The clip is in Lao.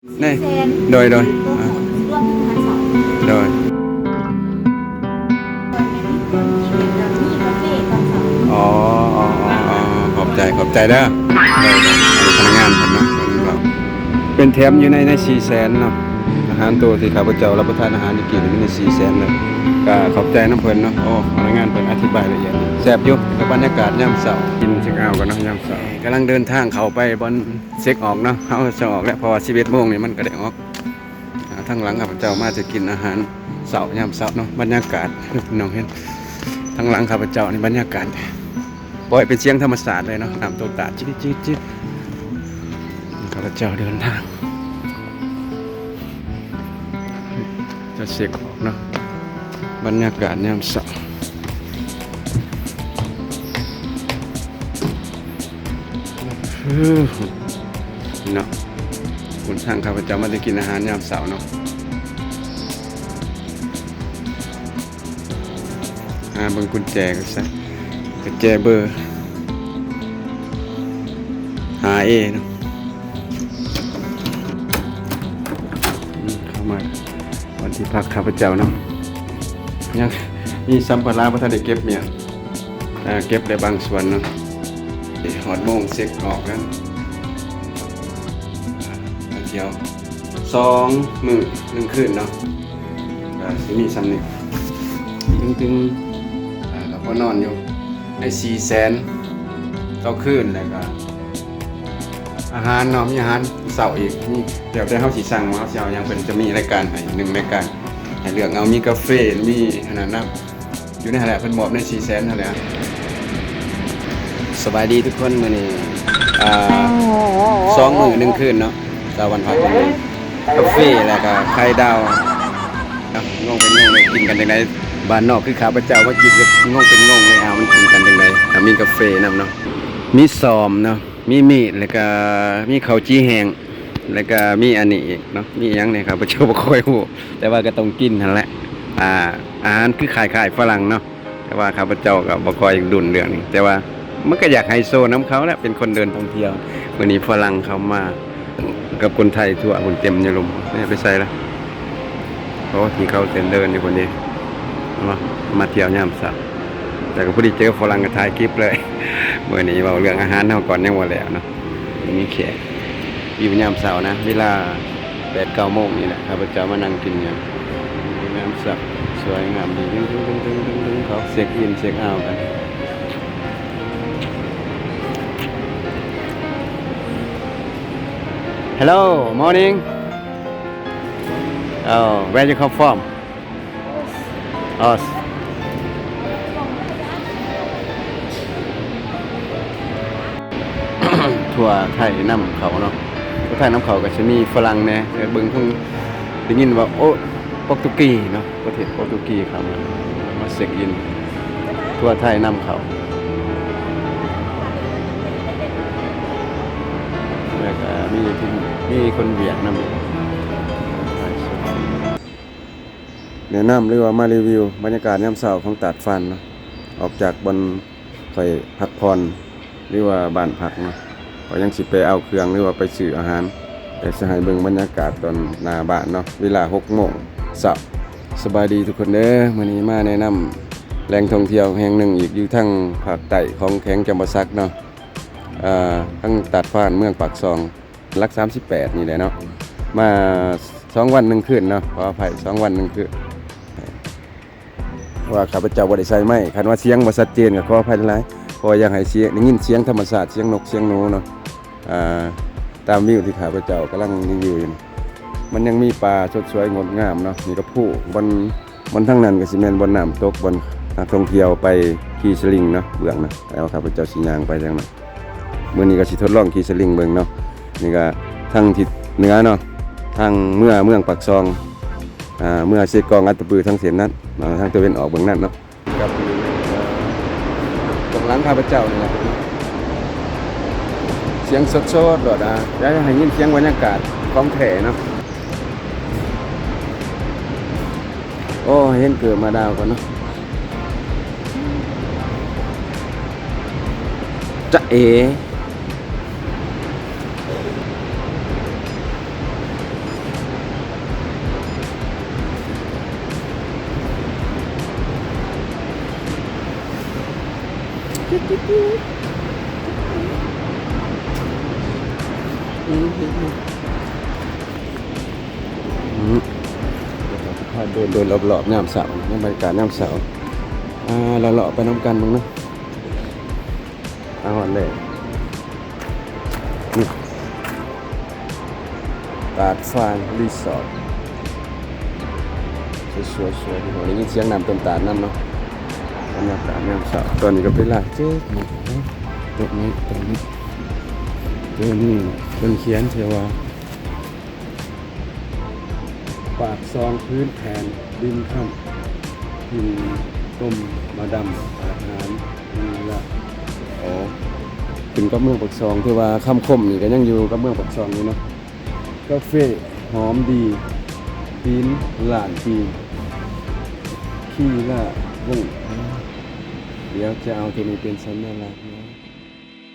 ນີ້ ສີ່ແສນ ໂດຍ ໂດຍ ອ່າ ລວມເຖິງອາຫານເຊົ້າ ໂດຍ ເພິ່ນມີກາເຟຕອນເຊົ້າ ອໍ ອໍ ອໍ ຂອບໃຈ ຂອບໃຈເດີ ໂດຍ ໂດຍ ອັນນີ້ພະນັກງານເພິ່ນເນາະ ເພິ່ນເວົ້າ ເປັນແຖມຢູ່ໃນ ໃນສີ່ແສນເນາະ ອາຫານໂຕທີ່ຂ້າພະເຈົ້າຮັບປະທານອາຫານຢູ່ກີ້ນີ້ ມີໃນສີ່ແສນເລີຍ ກະຂອບໃຈນຳເພິ່ນເນາະ ໂອ້ ພະນັກງານເພິ່ນອະທິບາຍລະອຽດ ແຊບຢູ່ ກັບບັນຍາກາດຍາມເຊົ້າ ກິນເຊັກເອົາກັນເນາະ ຍາມເຊົ້າ ກຳລັງເດີນທາງເຂົ້າໄປບ່ອນ ເຊັກອອກເນາະ ເຮົາຈະອອກແລ້ວ ເພາະວ່າສິບເອັດໂມງນີ້ມັນກໍໄດ້ອອກ ອາ ທາງຫຼັງຂ້າພະເຈົ້າມາຈະກິນອາຫານເຊົ້າ ຍາມເຊົ້າເນາະ ບັນຍາກາດ ພີ່ນ້ອງເຫັນ ທາງຫຼັງຂ້າພະເຈົ້ານີ້ບັນຍາກາດ ປ່ອຍເປັນສຽງທຳມະຊາດເລີຍເນາະ ນ້ຳຕົກຕາດຈິດໆໆ ຂ້າພະເຈົ້າເດີນທາງ ຈະເຊັກອອກເນາະ ບັນຍາກາດຍາມເຊົ້າ ເນາະ ຫົນທາງຂ້າພະເຈົ້າມາຈະກິນອາຫານຍາມເຊົ້າເນາະ ຫາເບິ່ງກຸນແຈກ່ອນຊະ ກຸນແຈເບີຫ້າເອເນາະ ອືມ ເຂົ້າມາບ່ອນທີ່ພັກຂ້າພະເຈົ້າເນາະ ຍັງມີສຳພາລະບໍ່ທັນໄດ້ເກັບເມຍ ອ່າ ເກັບໄດ້ບາງສ່ວນເນາະ ຮອດໂມງເຊັກອອກແລ້ວ ອ່າ ທ່ອງທ່ຽວສອງມື້ໜຶ່ງຄືນເນາະ ກໍຊິມີສ່ຳນີ້ ຕຶງໆ ອ່າ ກໍພໍນອນຢູ່ ໃນສີ່ແສນຕໍ່ຄືນ ແລ້ວກໍອາຫານເນາະ ມີອາຫານເຊົ້າອີກ ມີ ແລ້ວແຕ່ເຮົາຊິສັ່ງວ່າເຮົາຊິເອົາຫຍັງ ເພິ່ນຈະມີລາຍການໃຫ້ໜຶ່ງລາຍການ ໃຫ້ເລືອກເອົາ ມີກາເຟ ມີອັນນັ້ນນຳ ຢູ່ໃນຫັ້ນແຫຼະ ເພິ່ນມອບໃນສີ່ແສນຫັ້ນແຫຼະ. ສະບາຍດີທຸກຄົນ ມື້ນີ້ ອ່າ ສອງມື້ໜຶ່ງຄືນເນາະ ຊາວບ້ານພັກ ກາເຟ ແລ້ວກະໄຂ່ດາວເນາະ ງົງເປັນງົງເລີຍ ກິນກັນຈັ່ງໃດ ບ້ານນອກຄືຂ້າພະເຈົ້າມາກິນ ງົງເປັນງົງເລີຍ ອ້າວ ມັນກິນກັນຈັ່ງໃດ ຖ້າມີກາເຟນຳເນາະ ມີສ້ອມເນາະ ມີມີດ ແລ້ວກະມີເຂົ້າຈີ່ແຫ້ງ ແລ້ວກະມີອັນນີ້ອີກເນາະ ມີຫຍັງແດ່ ຂ້າພະເຈົ້າບໍ່ຄ່ອຍຮູ້ ແຕ່ວ່າກໍຕ້ອງກິນຫັ້ນແຫຼະ ອ່າ ອາຫານຄືຄ້າຍໆຝຣັ່ງເນາະ ແຕ່ວ່າຂ້າພະເຈົ້າກໍບໍ່ຄ່ອຍລຸ້ນເລື່ອງນີ້ ແຕ່ວ່າມັນກໍຢາກໄຮໂຊນຳເຂົາແຫຼະ ເປັນຄົນເດີນທ່ອງທ່ຽວ ມື້ນີ້ຝຣັ່ງເຂົ້າມາກັບຄົນໄທທົ່ວພຸ້ນ ເຕັມຢູ່ລຸ່ມ ໄປໃສລະ ໂອ້ ທີ່ເຂົາເດີນຢູ່ພຸ້ນເດ ເນາະ ມາທ່ຽວຍາມເຊົ້າ ແຕ່ກໍພໍດີເຈີຝຣັ່ງກໍຖ່າຍຄລິບເລີຍ ມື້ນີ້ເວົ້າເລື່ອງອາຫານເຮົາກ່ອນ ຍັງບໍ່ແລ້ວເນາະ ມີແຂກ ວິວຍາມເຊົ້ານະ ເວລາແປດເກົ້າໂມງນີ້ແຫຼະ ຂ້າພະເຈົ້າມານັ່ງກິນຫຍັງ ວິວຍາມເຊົ້າ ສວຍງາມດີ ເຂົາເຊັກອິນເຊັກເອົາກັນ. Hello, morning. Oh, where you come from? Us. ທົ່ວໄທນຳເຂົ້າເນາະ ທົ່ວໄທນຳເຂົ້າກໍຊິມີຝຣັ່ງແດ່ ເບິ່ງເພິ່ນໄດ້ຍິນວ່າ ໂອ້ ໂປຣຕຸກີເນາະ ປະເທດໂປຣຕຸກີເຂົ້າມາ ມາເຊັກອິນ ທົ່ວໄທນຳເຂົ້າ ແລ້ວກໍມີທີ່ ມີຄົນຫວຽດນຳ. ແນະນຳ ຫຼືວ່າມາຣີວິວບັນຍາກາດຍາມເຊົ້າຂອງຕາດຟານເນາະ ອອກຈາກບ່ອນຂ້ອຍພັກຜ່ອນ ຫຼືວ່າບ້ານພັກເນາະ ຂ້ອຍຍັງຊິໄປເອົາເຄື່ອງ ຫຼືວ່າໄປຊື້ອາຫານ ແຕ່ຊິໃຫ້ເບິ່ງບັນຍາກາດຕອນໜ້າບ້ານເນາະ ເວລາຫົກໂມງເຊົ້າ. ສະບາຍດີທຸກຄົນເດີ ມື້ນີ້ມາແນະນຳແຫຼ່ງທ່ອງທ່ຽວແຫ່ງໜຶ່ງອີກ ຢູ່ທາງພາກໃຕ້ຂອງແຂວງຈຳປາສັກເນາະ ເອີ ທາງຕາດຟານ ເມືອງປາກຊ່ອງ ຫຼັກສາມສິບແປດນີ້ແຫຼະເນາະ ມາສອງວັນໜຶ່ງຄືນເນາະ ຂໍອະໄພ ສອງວັນໜຶ່ງຄືນ ເພາະວ່າຂ້າພະເຈົ້າບໍ່ໄດ້ໃສ່ໄມ ຄັນວ່າສຽງບໍ່ຊັດເຈນກໍຂໍອະໄພຫຼາຍໆ ເພາະວ່າຢາກໃຫ້ສຽງ ໄດ້ຍິນສຽງທຳມະຊາດ ສຽງນົກສຽງໜູເນາະ ອ່າ ຕາມວິວທີ່ຂ້າພະເຈົ້າກຳລັງຣີວິວຢູ່ນີ້ ມັນຍັງມີປ່າສົດສວຍງົດງາມເນາະ ນີ້ກໍພູ ບ່ອນ ບ່ອນທາງນັ້ນກໍຊິແມ່ນບ່ອນນ້ຳຕົກ ບ່ອນນັກທ່ອງທ່ຽວໄປຂີ່ສະລິງເນາະ ເບື້ອງນະ ແລ້ວຂ້າພະເຈົ້າຊິຍ່າງໄປທາງນັ້ນ ມື້ນີ້ກໍຊິທົດລອງຂີ່ສະລິງເບິ່ງເນາະ ນີ້ກໍທາງທິດເໜືອເນາະ ທາງເມືອເມືອງປາກຊ່ອງ ອ່າ ເມືອເຊກອງ ອັດຕະປື ທາງເສັ້ນນັ້ນເນາະ ທາງຕາເວັນອອກເບື້ອງນັ້ນເນາະ ກັບ ເອີ ເບື້ອງຫຼັງຂ້າພະເຈົ້ານີ້ແຫຼະ ສຽງສົດໆໂລດ ອ່າ ຢາກໃຫ້ຍິນສຽງບັນຍາກາດຂອງແທ້ເນາະ. ໂອ້ ເຫັນເກີບມາດາວກ່ອນເນາະ ຈະເອ. ອືມ ອືມ ອືມ ເດີນ ເດີນ ເດີນລອບໆ ຍາມເຊົ້າ ໃນບັນຍາກາດຍາມເຊົ້າ ອ່າ ເລາະໆ ໄປນຳກັນເບິ່ງເນາະ. ມາຮອດແລ້ວ ນີ້ ຕາດຟານຣີສອດ ສວຍໆ ສວຍ ພີ່ນ້ອງ ໄດ້ຍິນສຽງນ້ຳຕົ້ນຕາດນຳເນາະ. ບັນຍາກາດຍາມເຊົ້າ ຕອນນີ້ກໍເວລາເຈັດໂມງເນາະ. ຕົກໃນຕອນນີ້ ໂຕນີ້ເພິ່ນຂຽນໃສ່ວ່າ ປາກຊ່ອງພື້ນແຜນລິມນ້ຳ ຖິ່ນຕົ້ມມາດຳ ອາຫານ ມີລະ ອໍ ຂຶ້ນກັບເມືອງປາກຊ່ອງ ຖືວ່າຄຳຄົມນີ້ກໍຍັງຢູ່ກັບເມືອງປາກຊ່ອງຢູ່ເນາະ. ກາເຟຫອມດີ ຕີນລ້ານປີ ຄີລາວົງ ດຽວຈະເອົາໂຕນີ້ເປັນສັນຍາລັກເນາະ.